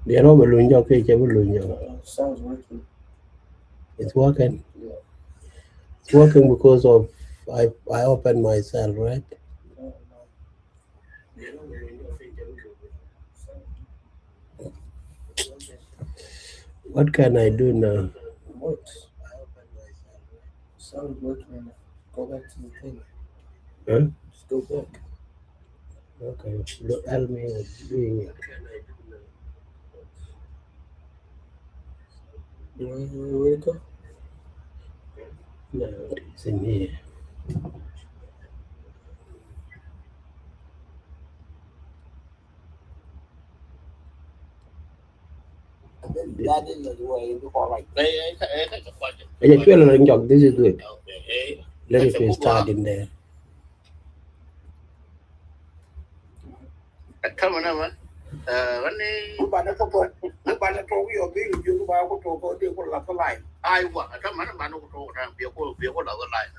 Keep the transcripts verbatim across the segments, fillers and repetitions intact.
Diɛn ɔ bɛ luny jɔk kiɛ cɛ bi luny jɔk. Uh, sounds working. It's working. Yeah. It's working because of I, I open myself, right? Yeah. What can I do now? What? Sound working. Go back to the thing. Huh? Just go back. Okay. Look, help me with doing it. Where, where, where it go? No, it's in here. Ɛ jɛ cuɛ lɛ jɔk, this is good. Let me start in there. Ɛ, täämɛ nɛ mɛ, ɛ, ɣän ni. Ku banɛ ku tok, ku banɛ tok yɔ bi, ku banɛ ku tok kɔ dee ku lath line. Aiwa, ɛ täämɛ nɛ banɛ ku tok, ɛ täämɛ biɛ ku, biɛ ku lath line.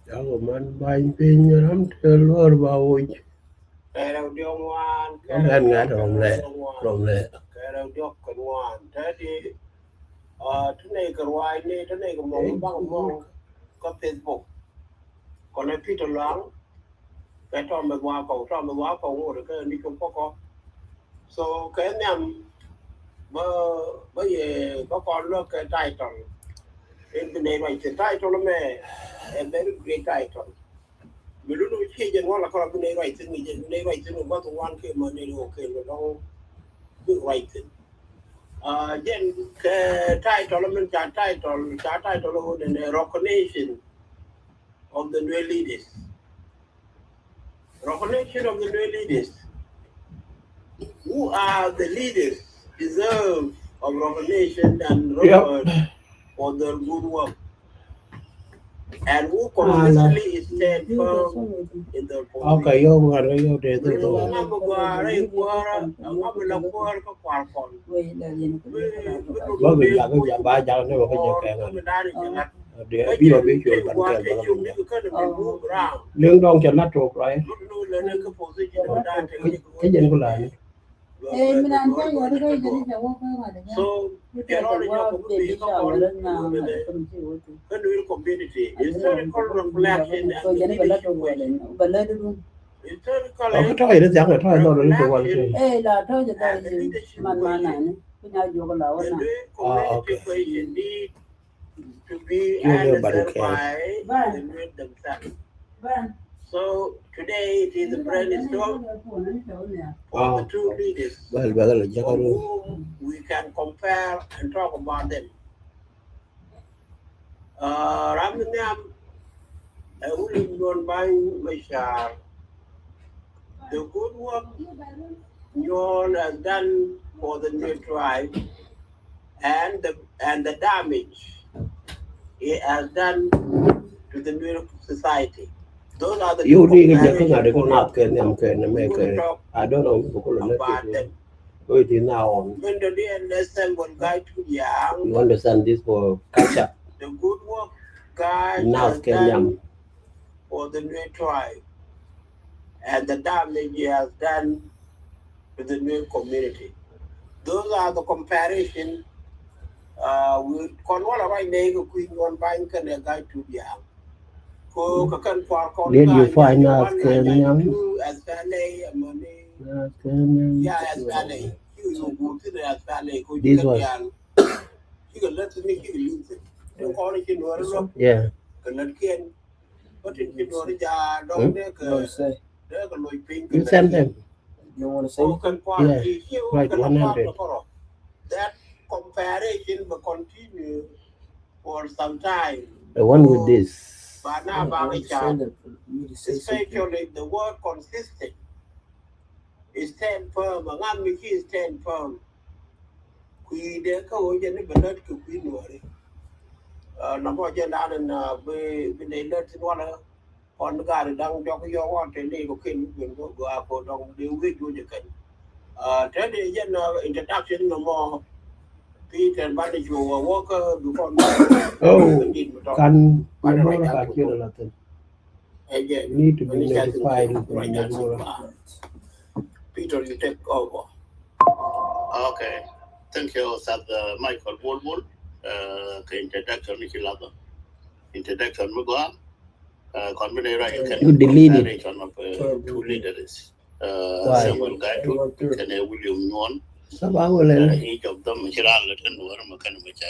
Jakɔ man bany piny ram te luɔr ba wuc. Kɛrɛw diɔk ŋuan, kɛrɛw diɔk ŋuan, kɛrɛw diɔk ŋuan. Tadi, ah, ti nɛy kɛ ruac ni, ti nɛy kɛ mɔŋ, baŋ mɔŋ kä Facebook. Kɔnɛ Peter Luaŋ, kɛ Thomas Wakɔw, Thomas Wakɔw ŋot kɛ ni kɛ pɔkɔ. So kɛ nhiam bä, bä yɛ, bä kɔn luäk kɛ title. In bi nɛy ruac thin title mɛ, a very great title. Mi lulu ci jɛn wala kɔrɔ bi nɛy ruac thin, jɛn bi nɛy ruac thin, bä thu wan kɛ mɔ nɛy ruac kɛ mɔ dɔŋ bi ruac thin. Ah, jɛn kɛ title min ca title, ca title wä nɛ recognition of the new leaders. Recognition of the new leaders. Who are the leaders deserve of recognition and reward for their good work? And who consistently stand firm in their position? Okay, yo, yo, yo, yo, yo. Bä bi jak, bä bi jak, bä jak nɛ wä kä jɛ kɛ ŋa̱n. Dee bi wä bi cuɔl ban kɛ bä kä bi jak. Liŋ dɔŋ cɛ lat tok rɔy. Kä jɛn ku la ni. Kä tɔ̱ yɛ ni thiaŋ, tɔ̱ yɛ dhɔl ni tok wal too. Ah, okay. To be answered by the Nuer themselves. So today it is a brainstorm for the two leaders whom we can compare and talk about them. Uh, ram ni nhiam, ɛ William John Bany Machar. The good work John has done for the Nuer tribe and the, and the damage he has done to the Nuer society. Those are the two comparisons we will talk about them. Wait, now on. When the D N S M will guide to the young, you understand this for culture. The good work God has done for the Nuer tribe and the damage he has done to the Nuer community. Those are the comparison, uh, we kɔn wala right now kɛ kui̱ nyuɔn bany kɛnɛ guide to the young. Ko kɛ kɛn kuar kɔn. Did you find Nas Kenyang? As Pele, Amani. Nas Kenyang. Yeah, as Pele. You know, go to the as Pele. This one. Yeah. You send them. Yeah. Right, one hundred. That comparison will continue for some time. The one with this. Ba na ba ngi ca. Especially the word consistent. Stand firm. Ŋa mi ci stand firm. Kui̱ dee kä ɣöö jɛ ni bɛ lät kɛ kui̱ nuɔɔri. Nɔmɔ jɛ dan in bi, bi nɛy lät thin walɛ. Kɔn gari da̱ŋ jɔk yɔk ɣɔn te ni kɔ ken ben bä gɔaa kɔ dɔŋ dee wec wec kɛn. Uh, tell the general introduction no more. Peter Banichu, uh, Walker, before. Oh, kan Bana Bora Raja ka kira latin. Need to be notified with the Bora. Peter, you take over. Okay. Thank you, Ustaz, uh, Michael Bulbul. Uh, the introduction ni kilaba. Introduction mi gua. Uh, kɔn bi ni ra, you can, you delete it. Narration of, uh, two leaders. Uh, Samuel Gai Tut kɛnɛ William Nyuɔn. Saba wala. Uh, each of them ci ran la tin war ma kan ma ca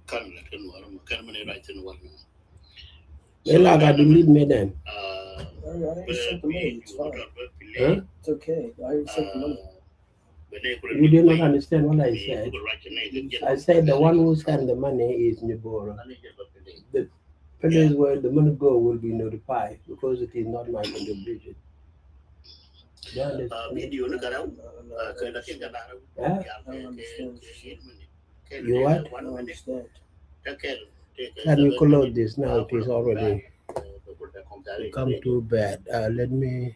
kan la tin war ma kan mi ni ra tin war. Ila ka delete mi then. Uh, it's okay. Why you send money? It's fine. Huh? It's okay. Why you send money? You did not understand what I said. I said the one who sent the money is Nyiboro. The place where the money go will be notified because it is not my contribution. Do you understand? Huh? You what? Can you close this now? It is already come too bad. Uh, let me